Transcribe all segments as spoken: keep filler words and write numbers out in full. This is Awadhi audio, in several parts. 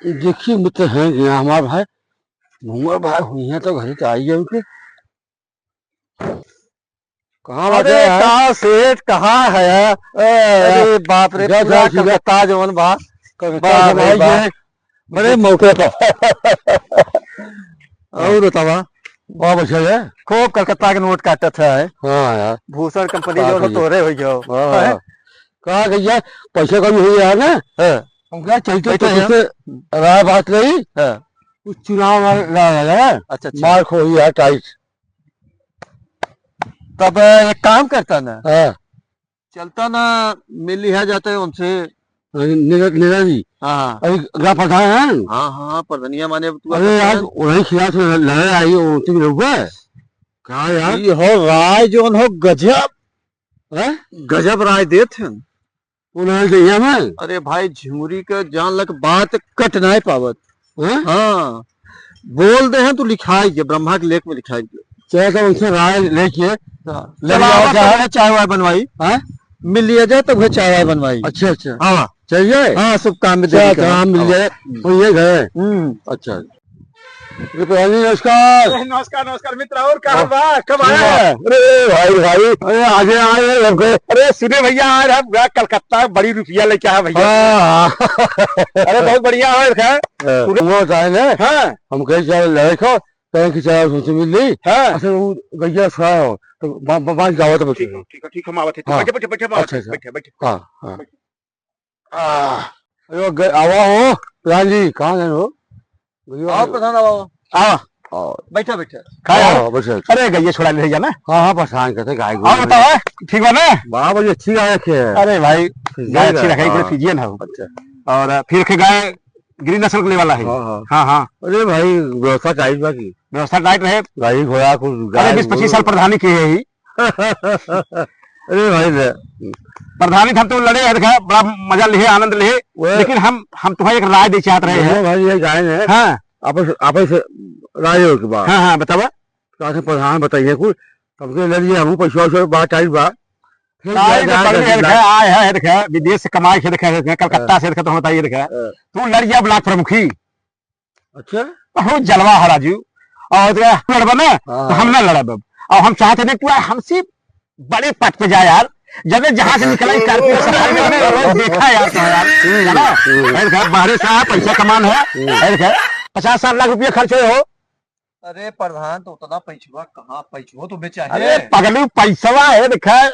देखी मित्र हैं कि हमार भाई, भूंवर भाई हुई हैं तो घरे तो आई जाओ के। कहाँ अरे बाटे यार? का सेठ, कहाँ है? ए, अरे बाप रे, जा, पूरा जा, सीधा। कलकत्ता जवन बा। कलकत्ता बाप रे जमाई बाप। है। बड़े मौके पर। और बतावा? बहुत अच्छा है। खूब कलकत्ता के नोट काटत है। हाँ यार। भूषण कंपनी का जो कहिए? तोरे हो गयो। हाँ, हैं? हाँ। कहा कि यार, पैसा कमी हुई है ना? हाँ। हम क्या चलते बैठे तो हैं। कैसे राय बात रही? हाँ। कुछ चुनाव मार, ला, ला, ला। अच्छा, अच्छा। मार खो हुई है टाइट। तब एक काम करता ना। हाँ। चलता ना, मिल लिया जाता है उनसे। अरे, नीरज, नीरज जी। हाँ। अरे, ग्राम प्रधान है? हाँ, हाँ, प्रधानिया माने तू अरे यार, वही खिलाफ से लड़ाई आई, वो तुम लोग हैं? क्या यार? ये हो राय जो हो गजब। हैं? गजब राय देत हैं। उन्होंने तो यहाँ में। अरे भाई, झिंगुरी के जान लग बात कट नाय पावत। हैं? हाँ, बोल दे हैं तू लिखाई के, ब्रह्मा के लेख में लिखाई के। चलो, तो उनसे राय लेके हाँ। ले चलो, आओ, आवा क्या तो है? चाय वाय बनवाई। हाँ? मिल लिया जाए तब चाय वाय बनवाई। अच्छा, अच्छा। हाँ। चलिए। हाँ, शुभ काम में चलो, देरी करो। काम मिल हाँ। जाए। हम्म। तो ये गए। हम्म। अच्छा। अरे प्रधान जी, नमस्कार। अरे, नमस्कार, नमस्कार मित्र, और का हाँ। बा? कब आया? अरे भाई, भाई, अरे आगे आए हैं सबके। अरे सुने भैया, आज हम गया कलकत्ता, बड़ी रुपया लेके आया भैया। हाँ। अरे बहुत बढ़िया है, खैर। हाँ, पूरे वो बताए ना, हाँ। हम कहे चल लड़े को, कहें कि चल उनसे मिल ली। हाँ। अच्छा, वो गैया छुड़ा हो, तो बा-, बा-, बात गावत बच्चे। ठीक है, ठीक है, ठीक है, हम आवत है। हाँ। बैठे, बैठे, बैठे, हम आवत अच्छा, है, अच्छा। बैठे, बैठे। हाँ, हाँ। आह, अरे ग-, आवा हो, प्रधान जी, कहाँ गए हो? भैया, आओ प्रधान, आओ, आओ। आओ। बैठा, बैठा। का आओ, यार? आओ, बैठो, बैठो। अरे, गइया छोड़ा ले जाना। हाँ, हाँ, परेशान करते, गाय गोरू और में। बताओ, ठीक बा ना? बा, बढ़िया, अच्छी गाय रखे है। अरे भाई, ठीक गाय है, अच्छी रखे, हाँ। बड़े Friesian है। अच्छा। और फिर के गाय गिर नस्ल के लेवाला है। हाँ, हाँ। हाँ, हाँ। अरे भाई, व्यवस्था टाइट बा की? व्यवस्था टाइट रहे। गाड़ी घोड़ा कुछ अरे, गाय बीस पच्चीस गोरू। साल प्रधानी किहे ही। अरे भाई रे। प्रधानी हम तो लड़े हैं, देखा, बड़ा मजा लिहे, आनंद लिहे, वो लेकिन हम, हम तुम्हें एक राय दे चाहत रहे हैं। दोनों भाई ये गाय हैं। हाँ। आपस, आपस राय हो के बाद। हाँ, हाँ, बतावा। तो आके प्रधान बताइए कुछ, सबके लड़िए, हम पैसा वैसा बात आई बा। फिर टाइट गाय, गाय पकड़े गाय है, गाय। देखा, आए है, देखा, विदेश से कमाए के, देखा, देखा, कलकत्ता हाँ। से, देखा, तो हम बताइए, देखा। हाँ। तू लड़िया ब्लॉक प्रमुखी। अच्छा? बहुत जलवा है राजू। और तो लड़बा ना, तो हाँ। हम ना लड़ब। और हम चाहते नहीं, तू हमसे बड़े पद पे जा यार। जब जहाँ से निकला, ये Scorpio से निकला, मैंने रोज देखा यार, तो यार, हम्म, है ना? हम्म। अरे घर बाहरे से आया, पैसा कमान है। हम्म। अरे घर पचास साठ लाख रुपया खर्च हो। अरे प्रधान, तो उतना पैसवा कहाँ, पैसवा तो बेचा अरे है। पगलू, पैसवा है, देखा,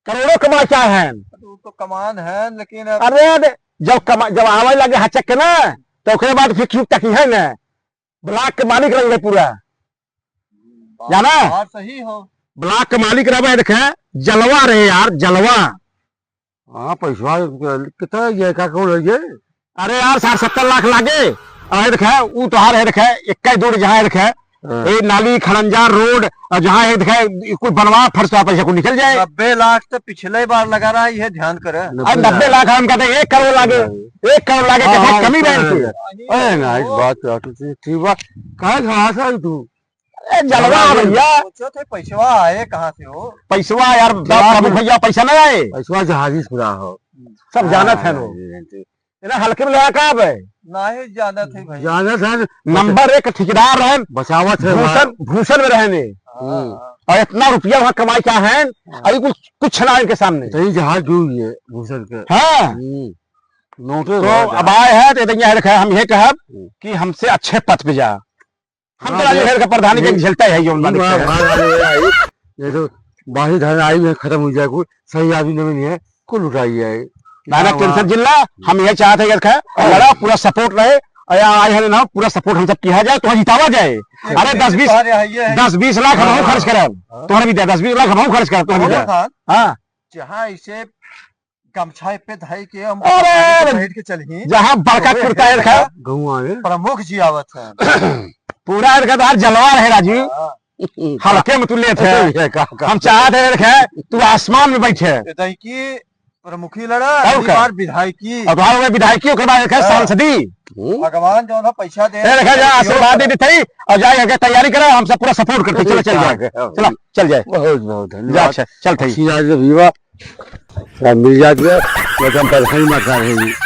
करोड़ों कमाचा है। अरे, वो तो कमान है, लेकिन अब अरे, अरे, जब कमा-, जब आवे लगे हचक के ना, तो ओकरे बाद फिर क्यों तकी है ना, ब्लॉक के मालिक रह गए पूरा। बात, जाना? बात सही हो। ब्लॉक के मालिक रहे, देखे, जलवा रहे यार, जलवा। हाँ, पैसवा कितना ये, का कौन है ये? अरे यार, साठ सत्तर लाख लागे। और ये देखे, ऊ तोहार है देखे, इक्का दूर जहाँ है देखे, हाँ। ये नाली, खड़ंजा, रोड, और जहाँ है देखे, ये कुल बनवा, फर्श का पैसा कुल निकल जाए। नब्बे लाख तो पिछले बार लगा रहा है, ये ध्यान करे। अरे नब्बे लाख। नब्बे लाख हम कहते हैं, एक करोड़ लागे, हाँ। एक करोड़ लागे, हाँ, कितना हाँ, कमी हाँ, रहे हाँ, इनके। हाँ। अरे ना, इस बात पे आप तो ठीक बा। काहे घबरात है तू? ए, जलवा जलवा भैया। सोचो थे पैसवा आए कहाँ से हो? पैसवा यार, जवाब प्रमुख दे। भैया, पैसा ना आए। पैसवा जहाजी से पूरा हो। सब जानत है हाँ, लोग। जी, जी। इन्हें हल्के में लेवा का अब है? नहीं जानत है भाई। जानत है। नंबर एक ठेकेदार रहे। बचावत है भूषण, हमारा। भूषण में रहने। हाँ, हम्म। हाँ। और इतना रुपया वहाँ कमाई क्या है? हाँ। अभी कुछ, कुछ ना इनके सामने। तो ये जहाज डूब गए भूषण के। हाँ। हम्म। नोटे तो भरा अब आए हैं तो इधर यहाँ रखा है, हम ये कहब हम्म। कि हमसे अच्छे पद पे जा। हम हाँ, तो राजू ये, हेर का प्रधानी के ये, झेलता है, ये उन ये मालिक बड़ा है। भाग आने वाला है। ये तो बाहरी धन आई हुई है, खत्म हो जाए, कोई सही आदमी नहीं है, कुल लुटाई है। दादा हाँ, टेंशन हाँ। जिल्ला, हम ये चाहते हैं कि हाँ। लड़ा, पूरा सपोर्ट रहे, और यहाँ आए हैं ना, पूरा सपोर्ट हम सब किया जाए, तो जितावा जाए। हाँ। अरे दस बीस, अरे हाँ, ये है। दस बीस लाख हम हाँ। खर्च करब, हाँ। तुम्हारे भी दे, दस बीस लाख हम खर्च करब, तुम्हारे भी दे। हाँ। हाँ। जहाँ इसे गमछा पे धाई के हम अरे! बैठ के चलही। जहाँ बड़का कुर्ता है रखा। गौवा में। प्रमुख जी आवत है। पूरा इनका तो हर जलवा रहे राजू। हाँ। हल्के में तू लेत है। ये का, का, हम चाहत है रखे, तू आसमान में बैठे। ये तो कि प्रमुखी लड़ा, तब अगली का? बार विधायकी। और बार में विधायकी, ओकर बाद रखे हाँ। सांसदी। हम्म। भगवान जो ना पैसा दे, ए, रखे जा, आशीर्वाद दे देते ही, और जाए करके तैयारी करा, हम सब पूरा सपोर्ट करते, चलो, चल जाए। अरे, चला, चल जाए। बहुत, बहुत धन्यवाद। जा, अच्छा, चल, ठीक। आशीर्वाद दे, विवा। सब मिल जात बा, लेकिन हम परेशानी मत रहे।